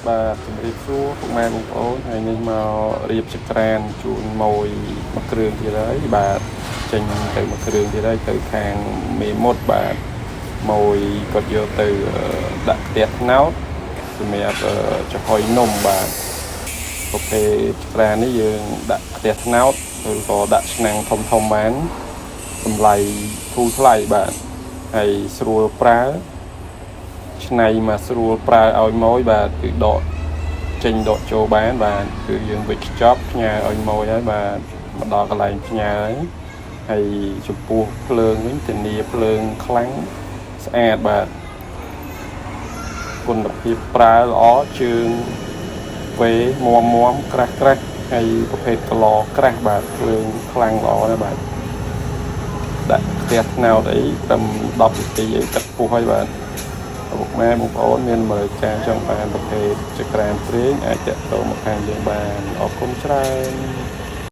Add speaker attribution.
Speaker 1: បាទជំរាបសួរពុកម៉ែបងប្អូនថ្ងៃនេះមករៀបចក្រានជូនម៉ួយមួយគ្រឿងទៀតហើយបាទចេញទៅមួយគ្រឿងទៀតហើយទៅខាងមេមត់បាទម៉ួយគាត់យកទៅដាក់ផ្ទះថ្នោតសម្រាប់ចំហុយនំបាទប្រភេទចក្រាននេះយើងដាក់ផ្ទះថ្នោតឬក៏ដាក់ឆ្នាំងធំធំបានតម្លៃធូរថ្លៃបាទហើយស្រួលប្រើឆ្នៃមកស្រួលប្រើឲ្យម៉ួយបាទគឺដកចេញដកចូលបានបាទគឺយើងវិចខ្ចប់ផ្ញើឲ្យម៉ួយហើយបាទមកដល់កន្លែងផ្ញើហើយហើយចំពោះភ្លើងវិញធានាភ្លើងខ្លាំងស្អាតបាទគុណភាពប្រើល្អជើងវេមមមក្រាស់ក្រាស់ហើយប្រភេទកឡក្រាស់បាទភ្លើងខ្លាំងល្អណាស់បាទដាក់ខ្ទះថ្នោតអីត្រឹម10នាទីអីទឹកពុះហើយបាទពុកម៉ែបងប្អូនមានមការចង់បានប្រភេទចក្រានប្រេងអាចតាក់ទងមកខាងយើងបានអរគុណច្រើន។